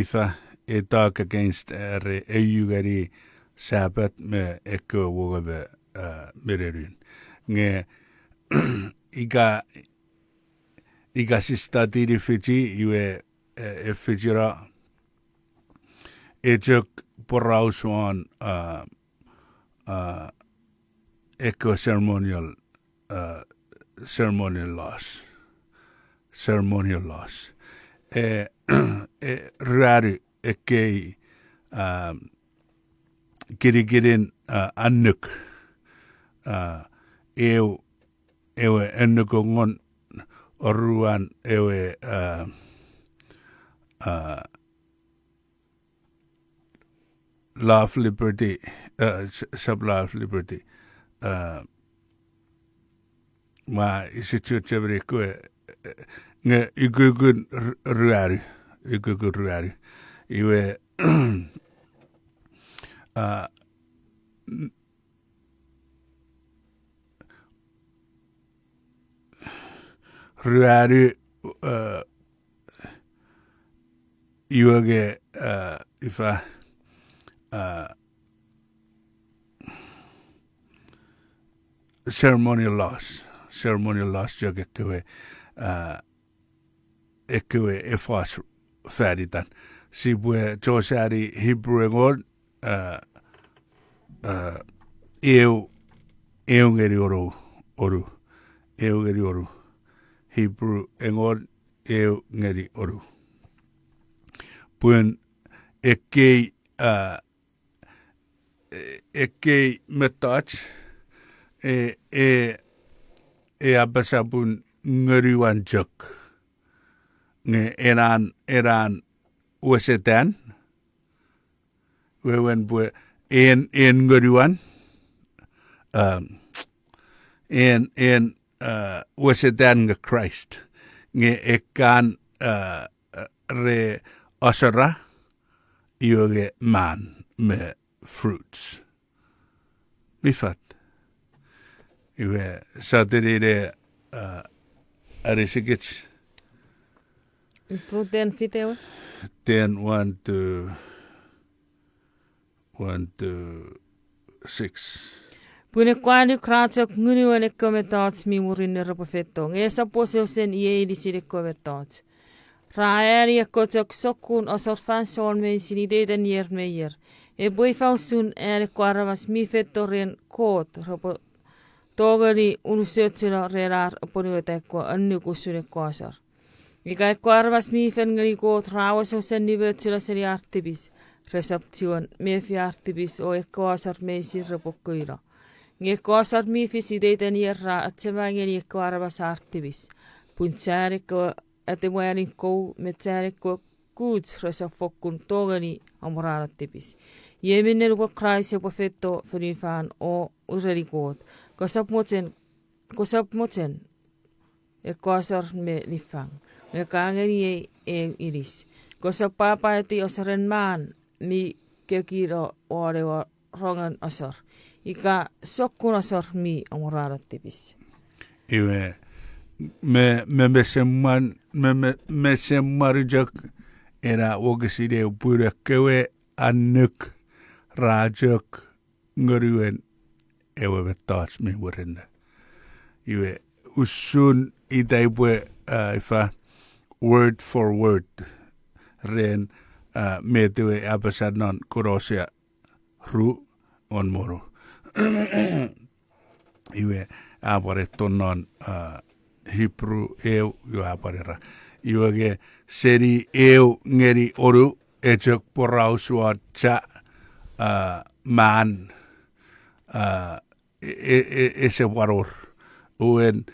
ifa, e talk against, are e u ngeni Sapat me ekkewe woungaw me, uh, menenun. Nge ika, ika si study ni fichi, iwe, uh, e fichino, e chok poraus won, uh, uh, ekkewe ceremonial, uh, ceremonial laws. Ceremonial laws. E, e, ruanu ekkei, um, kinikinin, uh, annuk. Uh, eu, ewe annuk engon, oruan ewe, uh, uh, law of liberty, uh, s-, sub law of liberty. Uh, ma isi chok chemeni ekkewe, eh, nge ukukun r-, ruanu, ukukun ruanu. Iwe, uh, n-, ruanu, uh, iwe nge, uh, ifa, uh, ceremonial laws, ceremonial laws chok ekkewe, uh, ekkewe e fos fan itan. Sipwe chosani Hebrew engon, uh, uh, eu, eu ngeni wonu, wonu. Eu ngeni wonu. Hebrew engon, eu ngeni wonu. Pun ekkei, uh, e-, ekkei mettoch, e, e, e apasa pun ngonuan chok. Nge enan, enan wesetan, wewen pwe en, en ngonuan, um, en, en, uh, wesetan nge Christ, nge ekkan, uh, re asara, iwe nge man me fruits. Mi fat. Iwe, sotuni ne, uh, anisikich. Ipru ten fite we? Ten, one to, one to six. Pun ekkewe annuk ra chok ngunuen ekkewe mettoch mi murinno repwe feito, nge esap wesewesen iei inisin ekkewe mettoch. Ra ani ekkoch sokkun asor fansoun meinisin iteiten ier me ier. Epwe ifa usun an ekkewe aramas mi feito ren Kot repwe tongeni unusochuno ren ar apwonueta ekkewe annuk usun ekkewe asor? Ika ekkewe aramas mi fen ngeni Kot ra wesewesen nimochuno seni ar tipis, resap chiwen mefi ar tipis o ekkewe asor meinisin repwe kouno. Nge ekkewe asor mi fis iteiten ier ra achema ngeni ekkewe aramas ar tipis. Pun chan ekkewe atemwanin kou me chan ekkewe kuch resap fokkun tongeni amorano tipis. Iei minne nupwen Kraist epwe feito fonufan o ureni Kot, kosap mochen, kosap mochen ekkewe asor me niffang, nge ka ngeniei eu inis. Kosap pwapwaiti asoren man mi kekino won ewe rongen asor, ika sokkun asor mi amorano tipis. Iwe, me, me, me semwan, me, me, me semwan chok, ena wokisin eu pun ekkewe annuk ra chok ngonuen ewe mettoch mi murinno. Iwe, usun ita ipwe, a, ifa, word for word ren, a, met ewe a apasa non Kolosia ru won me wonu. Iwe, a pwan eto non, a, Hebrew eu, iwe a pwan era. Iwe ke seni eu ngeni wonu, e chok poraus won cha, a, man, a, e, e, e, ese pwan wor. Uen,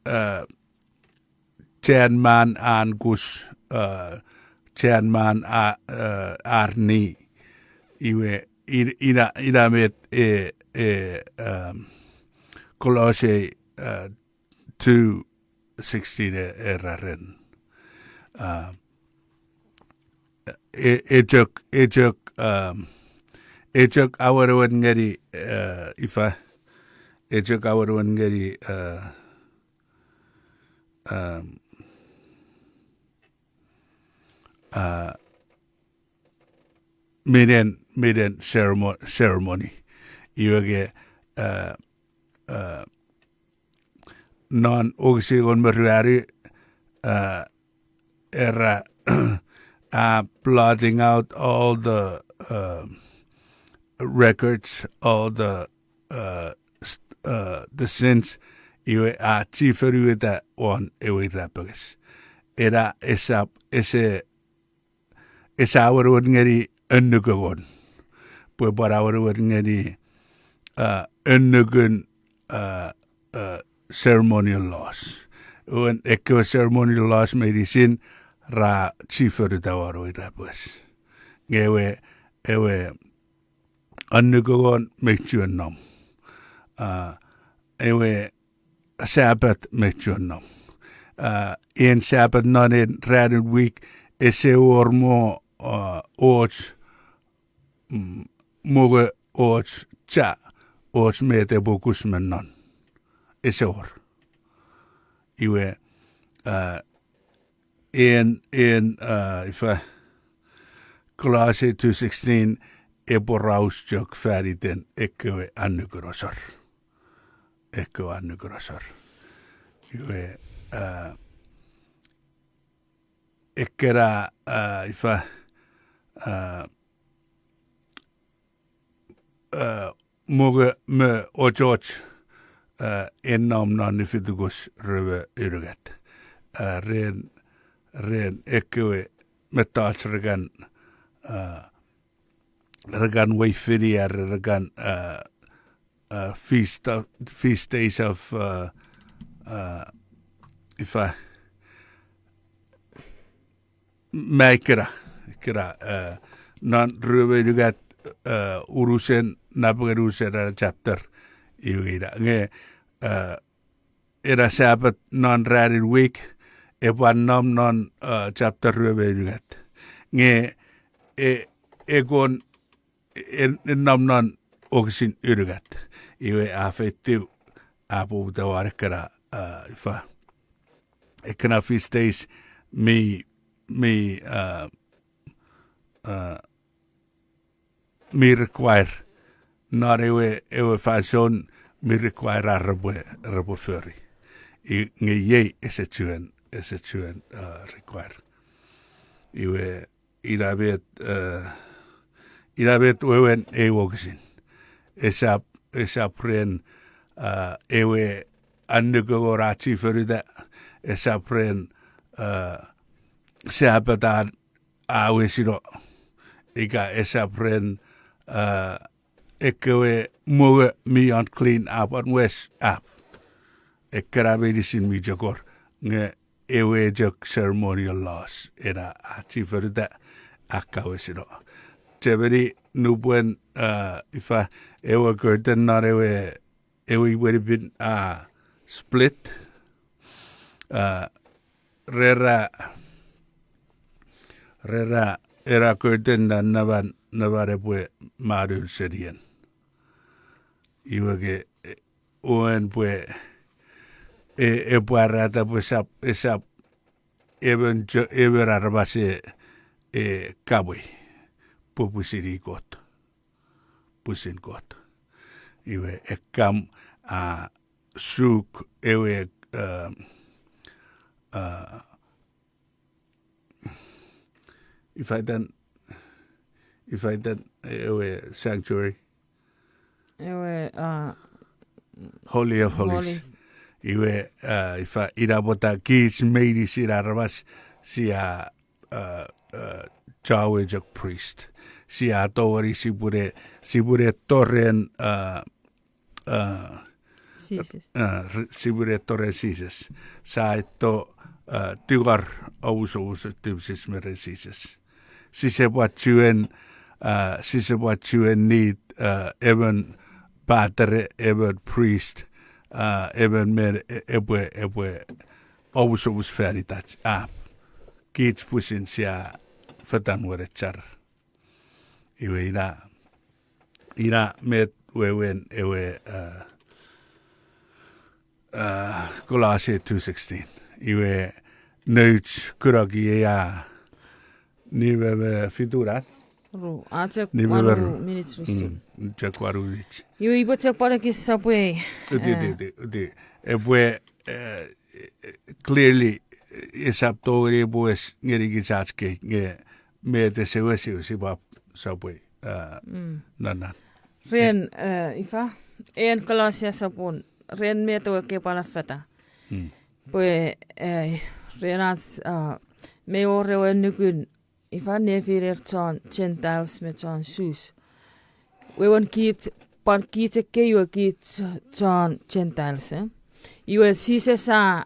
a, chan man an kus, a, chan man a, a, ar ni. Iwe, in-, ina, ina met e, e, um, Kolosia, a, two sixteen e, era ren. A, e, e chok, e chok, um, e chok awenewen ngeni, a, ifa, e chok awenewen ngeni, a, um, a, minen, minen ceremo-, ceremony. Iwe ke, a, a, non wokisin engon me ruanu, a, era, a, blotting out all the, uh, records, all the, uh, s-, uh, the sins, iwe a chifonueta won ewe irapenges. Ena esap, ese, ese awenewen ngeni annuk engon. Pwe pwan awenewen ngeni, uh, annukun, uh, uh, ceremonial laws. Uen ekkewe ceremonial laws meinisin ra chifonueta won ewe irapenges. Nge ewe, ewe annuk engon me chuen nom. Uh, ewe Sapat me chuen nom. Uh, en Sapat non en ranin wik ese wor mo, uh, och, mm, mongo och cha, och met epwe kus me non. Ese wor. Iwe, uh, en, en, uh, ifa, Kolosia two sixteen, e poraus chok faniten ekkewe annukun asor. Ekkewe annukun asor. Iwe, uh, ekkena, uh, ifa, uh, uh, mongo me ochoch, uh, en nom non Lefitikus rue me unungat. Uh, ren, ren ekkewe mettoch re kan, uh, re kan wei fini are re kan, uh, uh, feast of, feast days of, uh, uh, ifa, me ikkena, ikkena, uh, non rue me unungat, uh, unusen, napengeni unusen ena chapter, iwe ina. Nge, uh, ena Sapat non ranin wik, e pwan nom non, uh, chapter rue me unungat. Nge, e, e kon, en, en nom non wokisin unungat. Iwe a feitiw, a poputa won ekkena, uh, ifa, ekkena feast days mi, mi, uh, uh, mi require. Non ewe, ewe fansoun mi require ar repwe, repwe fori. I, nge iei ese chuen, ese chuen, uh, require. Iwe, ina met, eh, ina met wewen ei wokisin. Esap, esap ren, eh, ewe annukun Kot a chifonuta, esap ren, eh, Sapat a wesino, ika esap ren, eh, ekkewe mongo mi unclean a pwan wes, apw. Ekkena meinisin mi chok wor, nge ewe chok ceremonial laws ena a chifonuta, a kawesino. Chemeni nupwen, eh, ifa, ewe curtain non ewe, ewe imwenipin a split, eh, rera, rera, ena curtain na naman, naman epwe manun senien. Iwe ke, eh, uen pwe, eh, epwe arata pwe esap, esap, emon cho-, emon aramas e, eh, kamwe, pwe pwisin i Kot. Pwisin Kot. Iwe ekkam a suk ewe, eh, eh, ifa itan, ifa itan ewe sanctuary. Ewe, ah, Holy of Holies. Holies. Iwe, ah, ifa, ina pwata kich meinisin aramas sia, ah, ah, chowe chok priest. Sia tongeni sipwene, sipwene etto ren, ah, ah, Jises. Ah, r-, sipwene etto ren Jises. Sia etto, ah, tingor omusomus tipis me ren Jises. Sise pwan chuen, ah, sise pwan chuen need, ah, emon patere, emon priest, ah, emon men e-, epwe, epwe omusomus fan itach. Ah, kich pwisin sia fetan wenechar. Iwe ina, ina met wewen ewe, ah, ah, Colossians two sixteen. Iwe nouch kunok iei a nime me fitu na? Ru, a chok wanu minutes usun. Mm, chok wanu minutes. Iwe ipwe chok pwan ekis sopwe, uti, uti, eh, uti, uti. Epwe, eh, clearly, eh, esap tongeni epwe wes ngeni kich ach kei, nge met ese wes iwe sipwap sopwe, eh, nonnan. Ren, eh, ifa, en Kolosia sopun, ren met ewe ke pwan affata. Pwe, eh, ren ach, eh, mei wor ewe nukun ifa nefiner chon Gentiles me chon Jews. Wewen kich, pwan kich ekkei we kich chon Gentiles, eh? Iwe Jises a,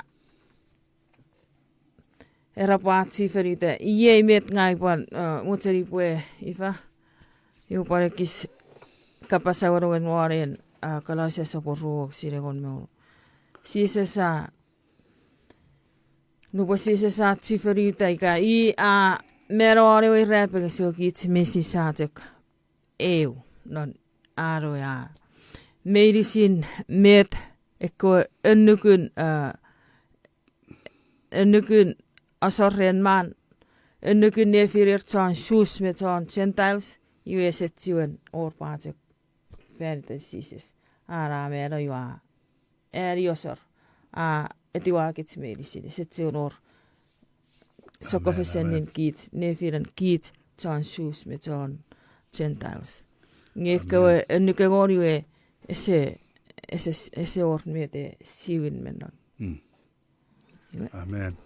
era pwe a chifen ita, iei met ngang pwan, eh, mocheni pwe, ifa, iwe pwan ekis kapas awenewen won en, eh, Kolosia sopun ru wokisin engon me wonu. Jises a, nupwen Jises a chifen ita ika i a mano won ewe irapenges, iwe kich meinisin sia chok eu non an we a. Meinisin met ekkewe annukun, eh, annukun asor ren man, annukun nefiner chon Jews me chon Gentiles, iwe ese chiwen wor pwachok fan iten Jises. An a mano iwe a ani asor. A etiwa kich meinisin, ese chiwen wor sokkofesenin kich, nefinen kich chon Jews me chon Gentiles. Nge ekkewe annuk engon iwe ese, ese, ese wor met e siwin me non. Amen.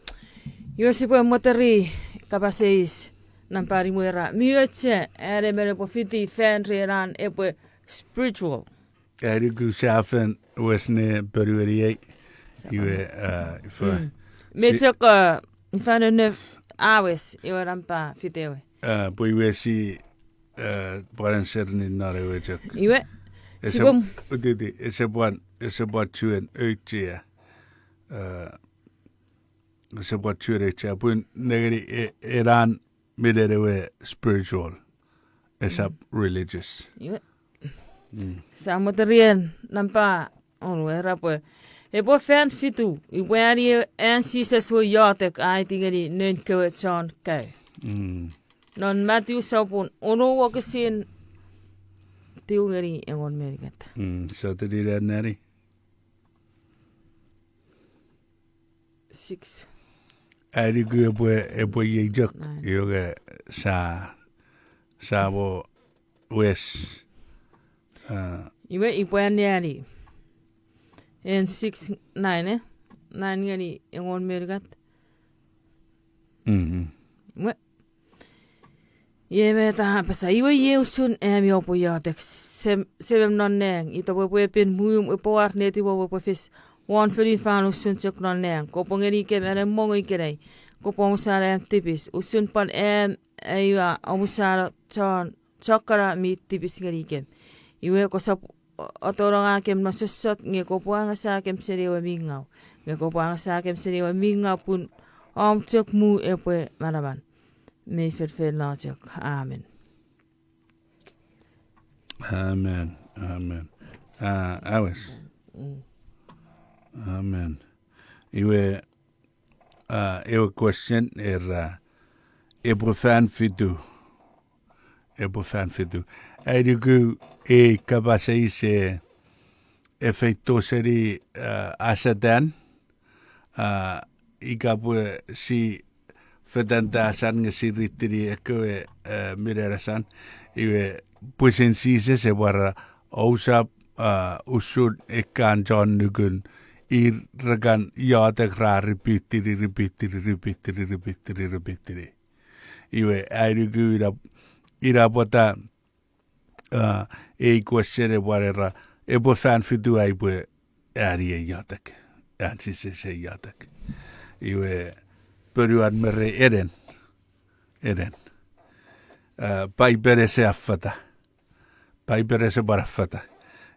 Iwe sipwe moteri kapas eis nampa nimu, era mi och an emon epwe fiti fan ren an epwe spiritual. Ai nuku sia fen wes ne ponueni ei. Iwe, eh, ifa. Me chok, eh, ifa nonnom a wes, iwe nampa fite we. Eh, pwe iwe si, eh, pwan answer ni non ewe chok. Iwe, ese, sipwe uti, uti, ese pwan, ese pwan chuen auchea. Eh, ese pwan chuen auchea. Pun nengeni, e, enan minen ewe spiritual. Esap religious. Iwe. Sia moteri en nampa wonu, era pwe epwe fan fitu, ipwe ani an Jises we iotek a aiti ngeni noun kewe chon kaeo. Non Matthew sopun wonu wokisin tiu ngeni engon me unungat. Sotuni nan nani? Six. Ai nuku epwe, epwe iei chok. Iwe ke sa, sa mo wes. Iwe ipwe anneani. En six, nine, eh? Nine ngeni engon me unungat. Iwe. Iei met a apasa, iwe iei usun ami oupwe iotek, Semem non nang, ita pwe epwe pin muum epwe war netipom epwe fis won fonufan usun chok non nang. Kopwe ngenikem anen mongo ikenai. Kopwe omusano am tipis usun pwan am aua omusano chon, chokkana mi tipis ngenikem. Iwe kosap atonongakem non sossot nge kopwe angasakem seni ewe mi ngaw. Nge kopwe angasakem seni ewe mi ngaw pun om chok muu epwe manaman. Mei feinfeino chok. Amen. Amen. Amen. A, awes. Amen. Iwe, a, ewe question era, epwe fan fitu. Epwe fan fitu. Ai nuku ei kapas eis e, e feito seni, a, asatan, a, ika pwe si fetanta asan nge si ritini ekkewe, e, minen asan. Iwe pwisin Jises epwe era, ousap, a, usun ekkan chon nukun, ir rekan iotek ra ripitini, ripitini, ripitini, ripitini, ripitini. Iwe ai nuku ina, ina pwata, a, ei question epwe era, epwe fan fitu ai upwe ani ei iotek, an Jises ei iotek. Iwe ponuan me rei enen, enen. A, Paipen ese affata. Paipen ese pwan affata.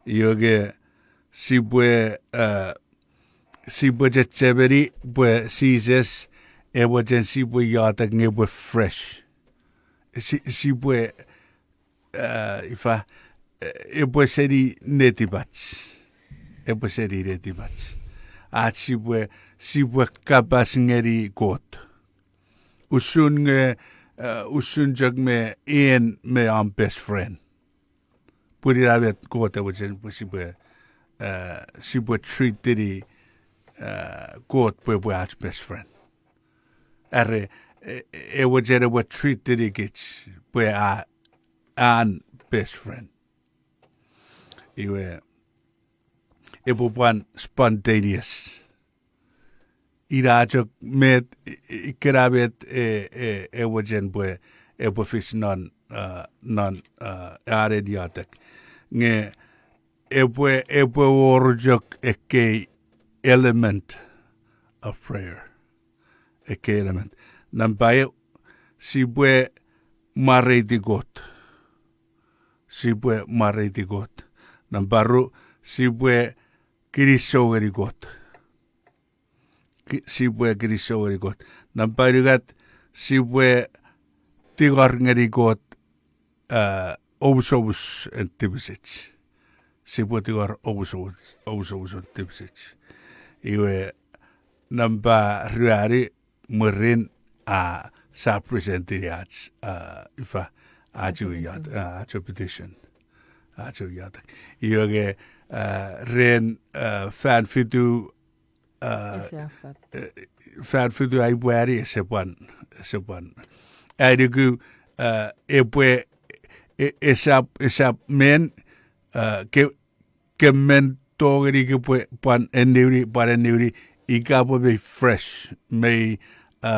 Iwe ke sipwe, a, sipwe chechemeni pwe Jises e mochen sipwe iotek nge epwe fresh. Si-, sipwe, a, ifa, e, epwe seni netipach. Epwe seni netipach. Ach sipwe, sipwe kapas ngeni Kot. Usun nge, a, usun chok me en me om best friend. Pun ina met Kot e mochen pwe sipwe, a, sipwe treatini, a, Kot pwe epwe ach best friend. Are, e, e mochen epwe treatini kich pwe a, an best friend. Iwe, epwe pwan spontaneous. Ina chok met, i-, i-, ikkena met e, e, e mochen pwe epwe fis non, a, non, a, anen iotek. Nge epwe, epwe wor chok ekkei element of prayer. Ekkei element. Nampa eu, sipwe mwareiti Kot. Sipwe mwareiti Kot. Nampa ru, sipwe kinisou ngeni Kot. Ki-, sipwe kinisou ngeni Kot. Nampa unungat, sipwe tingor ngeni Kot, a, omusomus en tipisich. Sipwe tingor omusomus, omusomus en tipisich. Iwe nampa ruanu, mwirin, a, sa presentini ach, a, ifa, ach ewe iotek, a, ach ewe petition. Ach ewe iotek. Iwe ke, a, ren, a, fan fitu, a, fan fitu ai upwe ani ese pwan, ese pwan. Ai nuku, a, epwe, e-, esap, esap men, a, ke, ke men tongeni ke pwe pwan enniuni, pwan enniuni, ika pwe mei fresh, mei, a,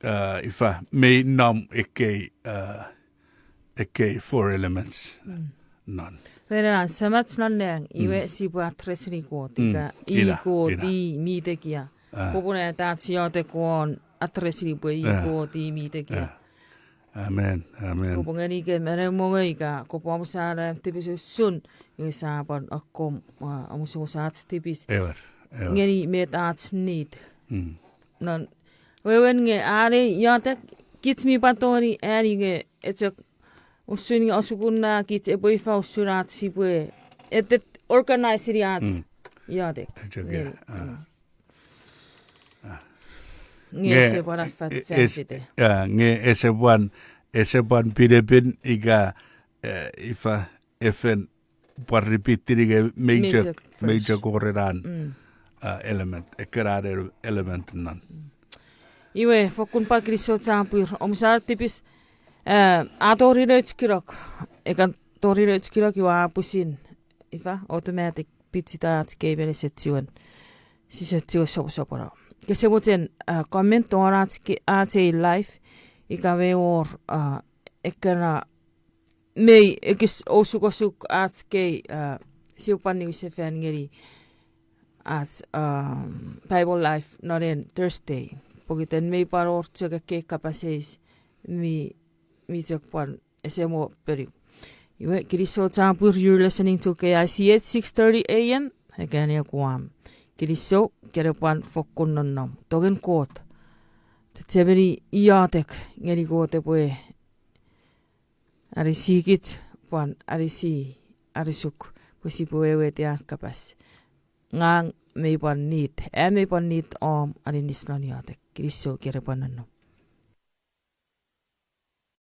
a, ifa, mei nom ekkei, a, ekkei four elements non. Ren ena Semach non nang, iwe sipwe addressini Kot, ika i Kot i mi tekia. Kopwe ne ach iotek won addressini pwe i Kot i mi tekia. Amen, amen. Kopwe ngenikem anen mongo ika kopwe omusano am tipis usun, iwe sa pwan akkom, a, omusomus ach tipis. Ewer, ewer. Ngeni met ach need. Non, wewen nge anei iotek, kich mi pwan tongeni ani nge echok usun nge asukuna kich epwe ifa usun ach sipwe, etet organize-ini ach iotek. Nge ese pwan affat fan fite. Nge ese pwan, ese pwan pinepin ika, e, ifa, efen pwan ripitini nge mei chok, mei chok wor ena, a, element, ekkena element non. Iwe, fokkun pwan kinisou chapur, omusano tipis, eh, a tori nouch kunok. Ika tori nouch kunok iwe a pwisin, ifa, automatic pwichita ach kei me ese chiwen, sise chiwen soposopono. Kese mochen, eh, comment won ach ke-, ach ei live, ika mei wor, eh, ekkena mei ekis osukosuk ach kei, eh, sipwe pwan niwin sefan ngeni ach, um, Bible live non en Thursday. Pokiten mei pwan wor chok ekkei kapas eis mi, mi chok pwan ese mo ponu. Iwe, kinisou chapur, you're listening to K I C H six thirty A M, Ekane Guam. Kinisou, kene pwan fokkun nonnom. Tongen Kot. Chechemeni iotek ngeni Kot epwe anisikich, pwan anisi, anisuk, pwe sipwe weweiti an kapas. Ngang mei pwan nit, am mei pwan nit om aninis non iotek. Kinisou, kene pwan nonnom.